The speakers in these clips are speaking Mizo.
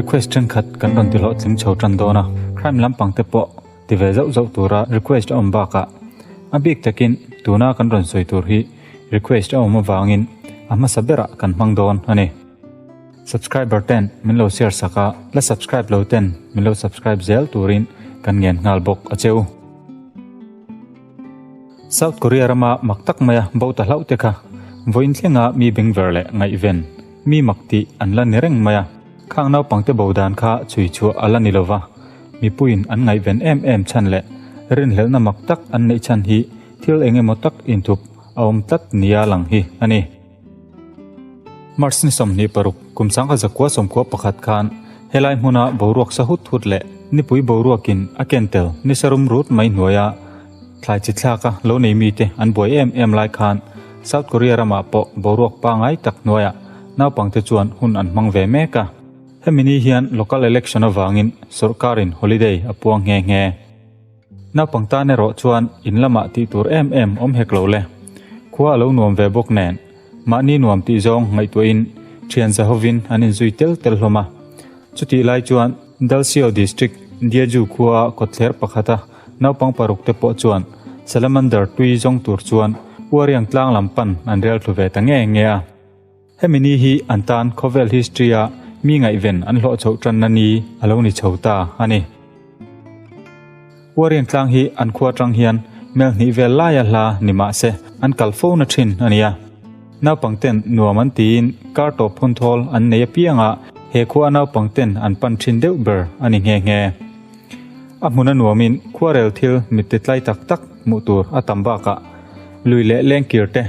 Request thenkhat kan rawn ti hlawhtling chho tan dawn a, crime lampang te pawh ti ve zauh zauh tura request a awm bakah a bik takin tuna kan rawn sawi tur hi request a awm avangin a hmasa berah kan hmang dawn a ni. Subscriber ten min lo share sak a, la subscribe lo ten min lo subscribe zel turin kan ngen nghal bawk a che u. South Korea rama mak tak maia bo ta hlauh te kha vawiin thlenga mi bengver leh ngaihven mi mak tih an la ni reng mai a. Khang naupangte bo dan kha chhui chhuah a la ni lova, mipuiin an ngaihven em em chhan leh rinhlelhna mak tak an neih chhan hi thil eng emaw tak inthup a awm tlat nia lang hi a ni. March ni 26 kum 1991 khan helai hmuna boruak sa hut hut leh nipui boruakin a ken tel nisa rum rut mai hnuaia thlai chi thlaka lo nei mite an buai em em lai khan South Korea ramah pawh boruak pangai tak hnuaiah naupangte chuan hun an hmang ve mek a. Hemi ni hian local election avangin sawrkarin holiday a puang nghe nghe. Naupang tan erawh chuan in lamah tih tur em em awm hek lo le. Khua a lo nuam ve bawk nen, mahni nuam tih zawng ngaihtuahin thian zahovin an inzui tel tel hlawm a. Chutih lai chuan Dalsio District Jeju khua kawtthler pakhata naupang paruk te pawh chuan Salamander tui zawng tur chuan Uariang tlang lam pan an rel thlu ve ta nge nge a. Hemi ni hi an tan khawvel history-a mi ngaihven an hlawh chhoh tanna ni a lo ni chho ta a ni. Uariang tlang hi an khua atang hian mel hnih vel laia hla ni mah se an kal fo na thin a nia. Naupang ten nuam an tiin kar tawp phun thawl an nei apianga he khua naupang ten an pan thin deuh ber a ni nghe nghe. A hmun a nuamin khuarel thil mitte tlai tak tak hmuh tur a tam bakah lui leh lengkir te,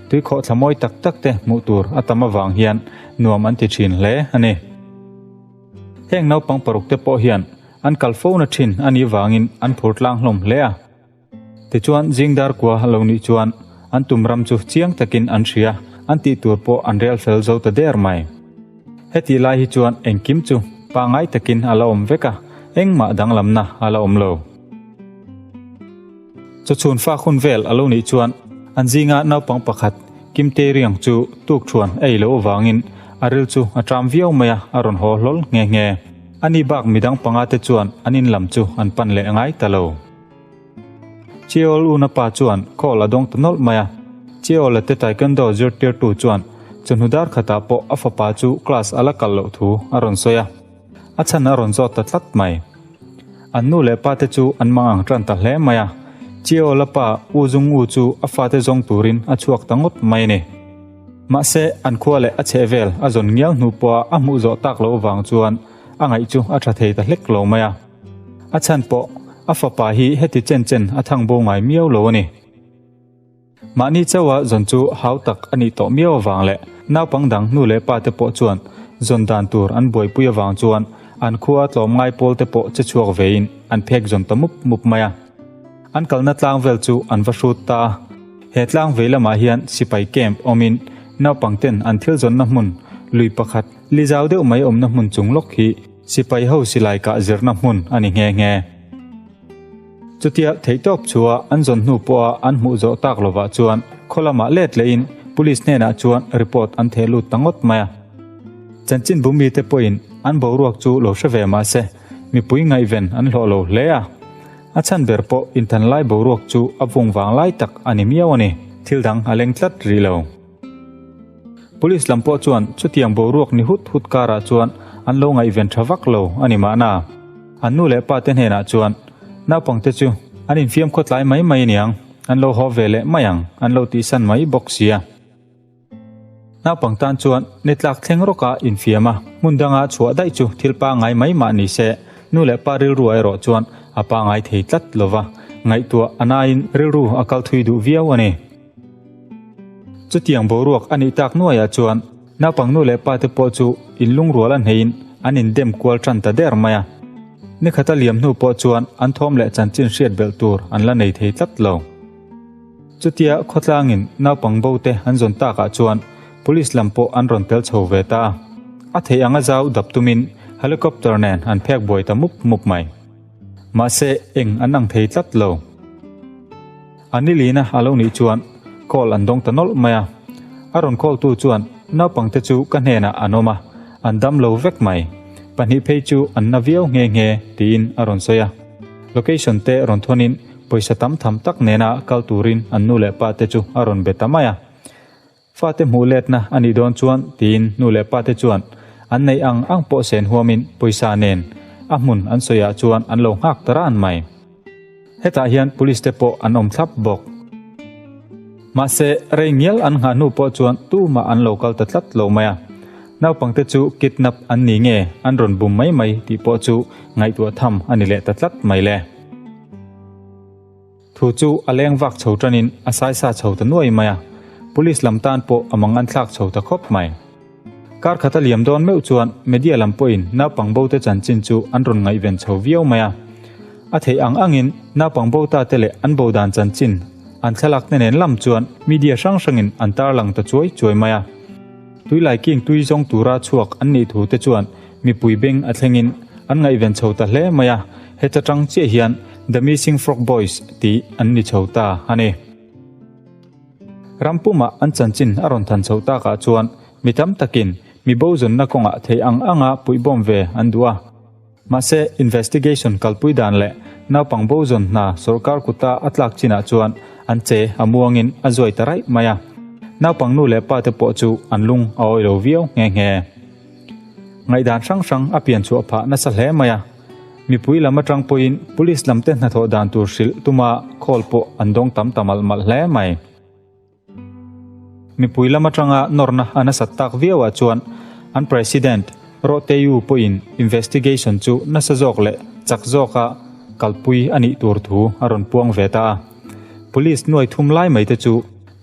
Tuikhawh thla mawi tak tak te hmuh tur a tam avang hian nuam an ti thin hle a ni. Heng naupang paruk te pawh hian an kal fo na thin a nih vangin an phur tlang hlawm hle a. Tichuan zingdar kua lo nih chuan an tum ram chu chiang takin an hria, an tih tur pawh an rel fel zo ta der mai. Hetih lai hi chuan engkim chu pangngai takin a la awm vek a, engmah danglamna a la awm lo. Chawchhun fak hun vel a lo nih chuan an zinga naupang pakhat Kim Tae Riang chu tuk thuan a ei loh avangin a ril chu a ṭam viau mai a, a rawn haw hlawl nghe nghe. Ani bak midang panga te chuan an in lam chu an pan leh ngai ta lo. Cheol una pa chuan call a dawng ta nawlh mai a, Cheol-a te taekwondo zirtirtu chuan chawhnu dar khatah pawh a fapa chu class a la kal loh thu a rawn sawi a. A chhan a rawn zawt ta tlat mai. An nu leh pa te chu an mang ang tan ta hle mai a, Chiaola pa U Zung U chu a fate zawng turin a chhuak ta ngawt mai a ni. Mahse, an khua leh a chhehvel a zawn ngial hnu pawha a hmuh zawh tak loh vang chuan a ngaih chu a tha thei ta hlek lo mai a. A chhan pawh a fapa hi heti chen chen a thang bo ngai miau lo a ni. Mahni chauha zawn chu hau tak a nih tawh miau avang leh naupang dang nu leh pa te pawh chuan zawn dan tur an buaipui avang chuan an khua tlawm ngai pawl te pawh che chhuak vein an phek zawn ta mup mup mai a. An kalna tlang vel chu an va hrut ta a. He tlang vei lamah hian sipai camp awmin naupang ten an thil zawnna hmun lui pakhat li zau deuh mai awmna hmun chung lawk hi sipai ho silai kah zirna hmun a ni nghe nghe. Chutia theihtawp chua an zawn hnu pawha an hmuh zawh tak lovah chuan khaw lamah let lehin Police hnenah chuan report an theh lut ta ngawt mai a. Chanchinbu mite pawhin an boruak chu lo hre ve mah se mipui ngaihven an hlawh lo hle a. A chhan ber pawh inthan lai boruak chu a vung vang lai tak a ni miau a ni. Thil dang a leng tlat rih lo. Police lam pawh chuan chutiang boruak ni hut hut karah chuan an lo ngaihven tha vak lo a ni mahna. An nu leh pa te hnenah chuan naupangte chu an infiam khawtlai mai mai aniang, an lo haw ve leh mai ang an lo tihsan mai bawk sia. Naupang tan chuan ni tlak thleng rawka infiam a, hmun danga chhuah daih chu thil pangngai mai mah ni se, nu leh pa rilru erawh chuan a pangngai thei tlat lova, ngaihtuah a nain rilru a kal thui duh viau a ni. Chutiang boruak a nih tak nuaiah chuan naupang nu leh pa te pawh chu inlungrual a hneiin an indem kual tan ta der mai a. Nikhata liam hnu pawh chuan an thawm leh chanchin hriat belh tur an la nei thei tlat lo. Chutia khawtlangin naupang bo te an zawn takah chuan Police lam pawh an rawn tel chho ve ta a. A theih anga zau dap tumin helicopter nen an phek buai ta mup mup mai. Mahse eng an ang thei tlat lo. A ni lina a lo nih chuan call an dawng ta nawlh mai a. A rawn call tu chuan naupangte chu ka hnenah an awm a, an dam lo vek mai. Pahnih phei chu an na viau nghe nghe tiin a rawn sawi a. Location te rawn thawnin pawisa tam tham tak nena kal turin an nu leh pa te chu a rawn be ta mai a. Fate hmuh letna a nih dawn chuan tiin nu leh pa te chuan an neih ang ang pawh sen huamin pawisa nen a hmun an sawiah chuan an lo nghak ta ran mai. Hetah hian police te pawh an awm thlap bawk. Mahse, rei ngial an nghah hnu pawh chuan tumah an lo kal ta tlat lo mai a. Naupangte chu kidnap an ni nge an rawn bum mai mai tih pawh chu ngaihtuah tham a ni leh ta tlat mai le. Thu chu a leng vak chho tanin a saisa chho ta nuai mai a, police lam tan pawh a mang an thlak chho ta khawp mai. Kar khat a liam dawn meuh chuan media lam pawhin naupang bo te chanchin chu an rawn ngaihven chho viau mai a. A theih ang angin naupang bo ta te leh an bo dan chanchin an thlalak te nen lam chuan media hrang hrangin an tarlang ta chuai chuai mai a. Tuilai king tui zawng tura chhuak an nih thu te chuan mipui beng a thlengin an ngaihven chho ta hle mai a, heta tang chiah hian The Missing Frog Boys tih an ni chho ta a ni. Ram pumah an chanchin a rawn than chho takah chuan mi tam takin mi bo zawnna kawngah theih ang anga puihbawm ve an duh a. Mahse, investigation kalpui dan leh naupang bo zawn hna sorkar kuta a tlak chinah chuan an che a muangin a zuai ta raih mai a. Naupang nu leh pa te pawh chu an lung a awi lo viau nghe nghe. Ngaihdan hrang hrang a pian chhuah phah nasa hle mai a. Mipui lam atang pawhin police lam te hnathawh dan tur hrilh tuma call pawh an dawng tam ta malh malh hle mai. Mipui lam atanga nawrna a nasat tak viauah chuan an President Roh Tae-yu pawhin investigation chu nasa zawk leh chak zawka kalpui a nih tur thu a rawn puang ve ta a. Police nuai thum lai mai te chu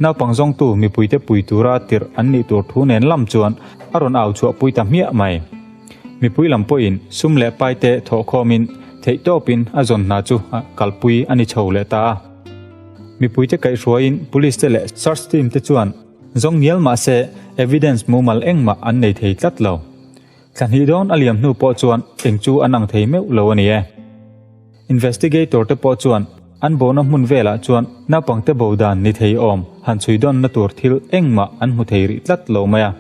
naupang zawngtu mipuite pui tura tirh an nih tur thu nen lam chuan a rawn au chhuahpui ta hmiah mai. Mipui lam pawhin sum leh paite thawhkhawmin theihtawpin a zawn hna chu kalpui a ni chho leh ta a. Mipuite kaihhruaiin Police te leh Search Team te chuan zawng ngial mah se evidence mumal engmah an nei thei tlat lo. Thla hnih dawn a liam hnu pawh chuan eng chu an ang thei meuh lo a ni e. Investigator te pawh chuan an bona hmun velah chuan naupangte bo dan ni thei awm han chhui dawnna tur thil engmah an hmu thei rih tlat lo mai a.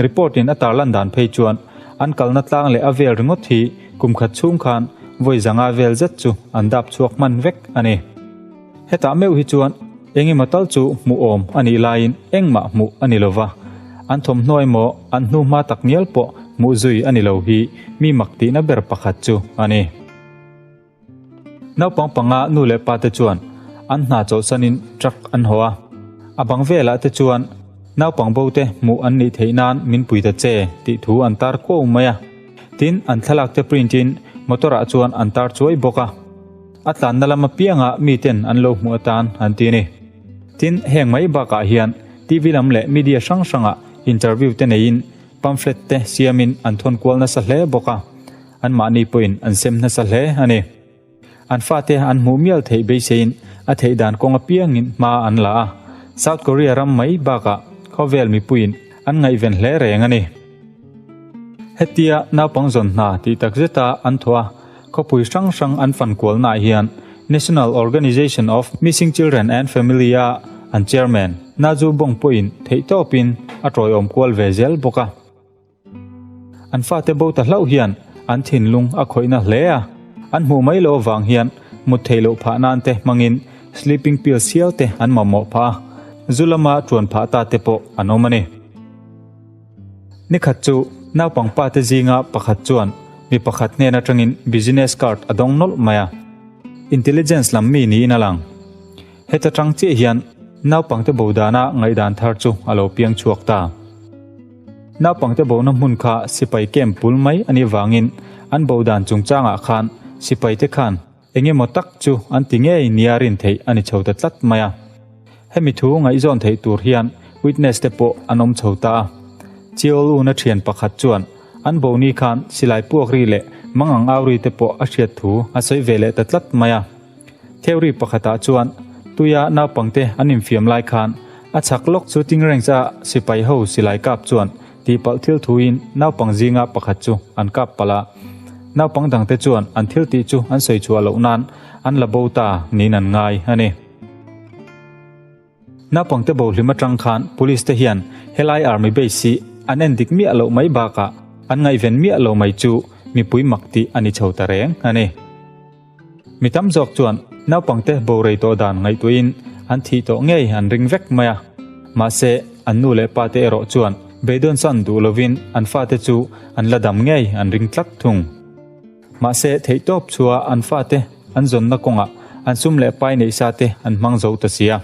Report in a tarlan dan phei chuan an kalna tlang leh a vel ringawt hi kum khat chhung khan vawi zanga vel zet chu an dap chhuak hman vek a ni. Hetah meuh hi chuan engemaw tal chu hmuh awm a nih laiin engmah hmuh a ni lova, an thawmhnaw emaw an hnuhma tak ngial pawh hmuh zui a ni lo hi mi mak tihna ber pakhat chu a ni. Naupang panga nu leh pa te chuan an hna chawlhsanin truck an haw a, a bang velah te chuan naupang bo te hmuh an nih theih nan min pui ta che tih thu an tar kuau mai a. Tin, an thlalak te print in motor ah chuan an tar chuai bawk a. A tlanna lam apianga miten an lo hmuh atan an ti a ni. Tin, heng mai bakah hian TV lam leh media hrang hrangah interview te neiin pamphlet te siamin an thawn kual nasa hle bawk a, anmahni pawhin an sem nasa hle a ni. An fate an hmuh mial theih beiseiin a theih dan kawng apiangin hma an la a, South Korea ram mai bakah khawvel mipuiin an ngaihven hle reng a ni. Hetia naupang zawn hna tih tak zeta an thawh a, khawpui hrang hrang an fan kualnaah hian National Organization of Missing Children and Family-a an chairman Na Ju Bong pawhin theihtawpin a tawiawm kual ve zel bawk a. An fate bo ta hlauh hian an thinlung a khawihna hle a, an hmuh mai loh avang hian mut theih loh phah nan te hmangin sleeping pills hial te an mamawh phah a, zu lama tuan phah ta te pawh an awm a ni. Nikhat chu naupang pa te zinga pakhat chuan mi pakhat hnen atangin business card a dawng nawlh mai a, intelligence lam mi niin a lang. Heta tang chiah hian naupangte bo dana ngaihdan thar chu a lo piang chhuak ta. Naupangte bona hmun kha sipai camp bul mai a nih vangin an bo dan chungchangah khan sipaite khan eng emaw tak chu an ti ngei nia rin theih a ni chho ta tlat mai a. Hemi thu ngaihzawn theih tur hian witness te pawh an awm chho ta a. Cheol Una thian pakhat chuan an bo ni khan silai puak ri leh mangang au ri te pawh a hriat thu a sawi ve leh ta tlat mai a. Theory pakhatah chuan tuia naupangte an infiam lai khan a chhak lawk chu Tingrengcha sipai ho silai kap chuan tihpalh thil thuin naupang zinga pakhat chu an kap palh a. Naupang dangte chuan an thil tih chu an sawi chhuah loh nan an la bo ta niin an ngai a ni. Naupangte bo hlim atang khan Police te hian helai Army Base hi an en dik miah loh mai bakah an ngaihven miah lo mai chu mipui mak tih a ni chho ta reng a ni. Mi tam zawk chuan naupangte borei tawh dan ngaihtuahin an thih tawh ngei an ring vek mai a. Mahse, an nu leh pate erawh chuan beidawnsan duh lovin an fate chu an la dam ngei an ring tlat thung. Mahse, theihtawp chhuah an fate an zawnna kawngah an sum leh pai neih sa te an hmang zo ta sia.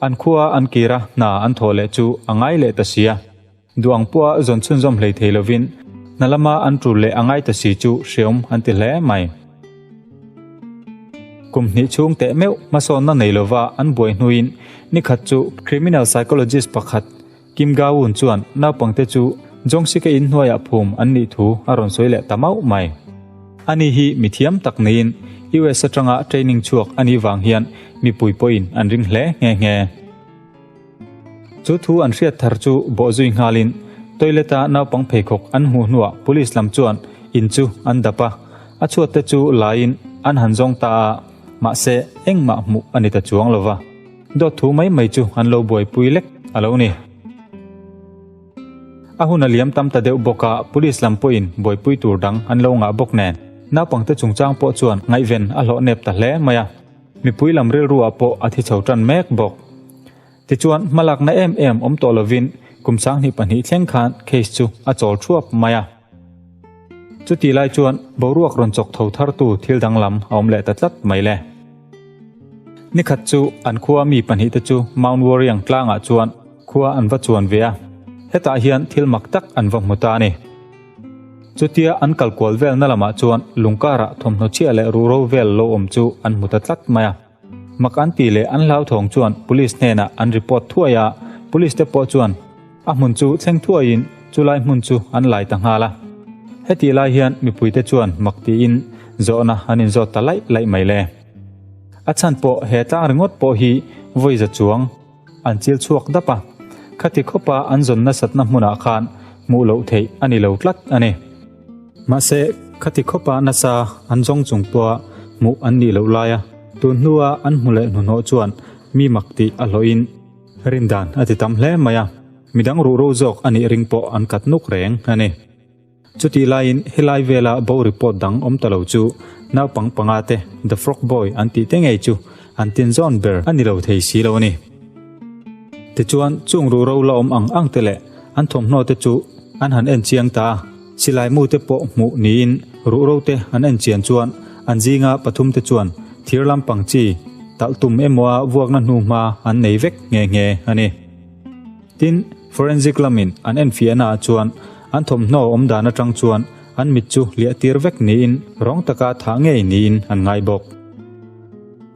An khua an kir a, hna an thawh leh chu a ngai leh ta sia. Duh ang pawha zawn chhunzawm hlei thei lovin hna lama an tul leh a ngai ta si chu hreawm an ti hle mai. Kum hnih chhung teh meuh hmasawnna nei lova an buai hnuin nikhat chu criminal psychologist pakhat Kim Ga-woon chuan naupangte chu Jong-sik-a inhnuaiah phum an nih thu a rawn sawi leh ta mauh mai. Ani hi mi thiam tak niin US atanga training chhuak a nih vang hian mipui pawhin an ring hle nghe nghe. Chu thu an hriat thar chu bawh zui nghalin toilet-a naupang pheikhawk an hmuh hnuah police lam chuan in chu an dap a, a chhuatte chu laiin an han zawng ta a, mahse engmah hmuh a ni ta chuang lo va, dawt thu mai mai chu an lo buaipui lek a lo ni. A hun a liam tam ta deuh bawk a, police lam pawhin buaipui tur dang an lo ngah bawk nen naupangte chungchang pawh chuan ngaihven a hlawh nep ta hle mai a. Mipui lam rilruah pawh a thi chho tan mek bawk. Tichuan, hmalakna em em awm tawh lovin kum 2002 thleng khan case chu a chawl thuap mai a. Chutih lai chuan boruak rawn chawk tho thartu thil danglam a awm leh ta tlat mai le. Nikhat chu an khua mi pahnihte chu Mount Warriang tlangah chuan khua an va chuan ve a, hetah hian thil mak tak an va hmu ta a ni. Chutia an kal kual velna lamah chuan lungkarah thawmhnaw chhiah leh ruhro vel lo awm chu an hmu ta tlat mai a. Mak an tih leh an hlauthawng chuan Police hnenah an report thuai a, Police te pawh chuan a hmun chu thleng thuaiin chulai hmun chu an lai ta nghal a. Hetih lai hian mipuite chuan mak tiin zawhna an inzawt ta laih laih mai le. A chhan pawh he tlang ringawt pawh hi vawi za chuang. An chil chhuak dap a, khati khawpa an zawn nasatna hmunah khan hmuh loh theih a ni lo tlat a ni. Mahse, khati khawpa nasa an zawng chung pawha hmuh an nih loh laia tun hnua an hmu leh hnuhnawh chuan mi mak tih a hlawhin rindan a ti tam hle mai a, midang ruhro zawk a nih ring pawh an kat nuk reng a ni. Chutih laiin helai vela bo report dang awm ta lo chu naupang panga te The Frog Boy an tih te ngei chu an tin zawn ber a ni lo thei si lo a ni. Tichuan chung ruhro la awm ang ang te leh an thawmhnaw te chu an han en chiang ta a, silai mu te pawh hmuh niin ruhro te an en chian chuan an zinga pathum te chuan thir lampang chi talh tum emaw a vuakna hnuhma an nei vek nghe nghe a ni. Tin, forensic lamin an enfiahna ah chuan an thawmhnaw awm dan atang chuan an mit chu liah tir vek niin rawng taka thah ngei niin an ngai bawk.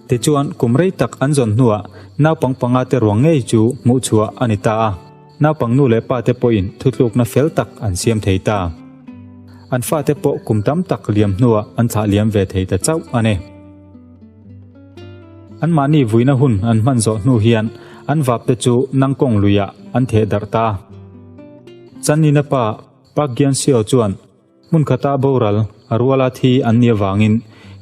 Tichuan, kum rei tak an zawn hnuah naupang panga te ruang ngei chu hmuh chhuah a ni ta a, naupang nu leh pa te pawhin thutlukna fel tak an siam thei ta. An fate pawh kum tam tak liam hnuah an thlah liam ve thei ta chauh a ni. Anmahni vuina hun an hman zawh hnu hian an vapte chu Nangkawng luiah an theh darh ta. Chanina pa Park Gyeon-seo chuan hmun khata boral a ruala thi an nih avangin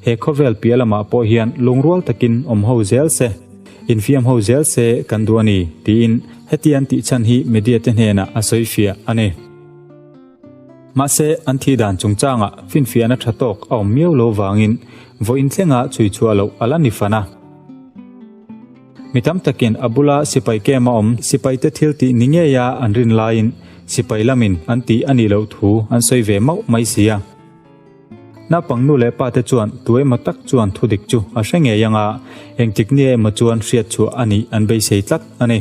he khawvel piah lamah pawh hian lungrual takin awm ho zel se, infiam ho zel se kan duh a ni, tiin heti an tih chhan hi media te hnenah a sawi fiah a ni. Mahse, an thih dan chungchangah finfiahna tha tawk a awm miau lo vangin vawiin thlenga chhui chhuah loh a la ni fan a. Mi tam takin a bula sipai camp a awm sipaite thil tih ni ngeia an rin laiin sipai lamin an tih a nih loh thu an sawi ve mauh mai si a. Naupang nu leh pate chuan tu emaw tak chuan thudik chu a hre ngei anga engtik nia emaw chuan hriat chhuah a nih an beisei tlat a ni.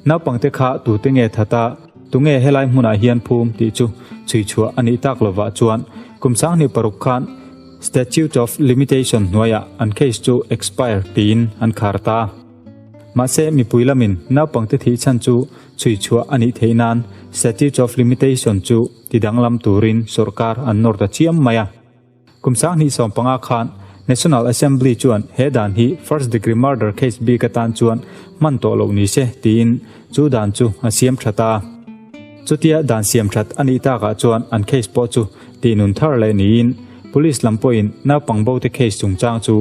Naupangte kha tute nge that a, tunge helai hmunah hian phum tih chu chhui chhuah a nih tak lovah chuan kum 26 khan Statute of Limitation hnuaiah an case chu expire tiin an khar ta. Mahse mipui lamin naupangte thih chhan chu chhui chhuah a nih theih nan Statute of Limitation chu tidanglam turin sawrkar an nawr ta chiam mai a. Kum 2015 khan National Assembly chuan he dan hi first degree murder case bik atan chuan hman tawh loh ni se tiin chu dan chu a siam tha ta. Chutia dan siam that a nih takah chuan an case pawh chu tihnun thar leh niin Police lam pawhin naupang bo te case chungchang chu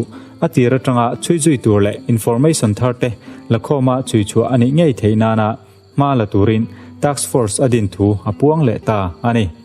a tir atanga chhui zui tur leh information thar te lakhawma chhui chhuah a nih ngei theih nana hma la turin Task Force a din thu a puang leh ta a ni.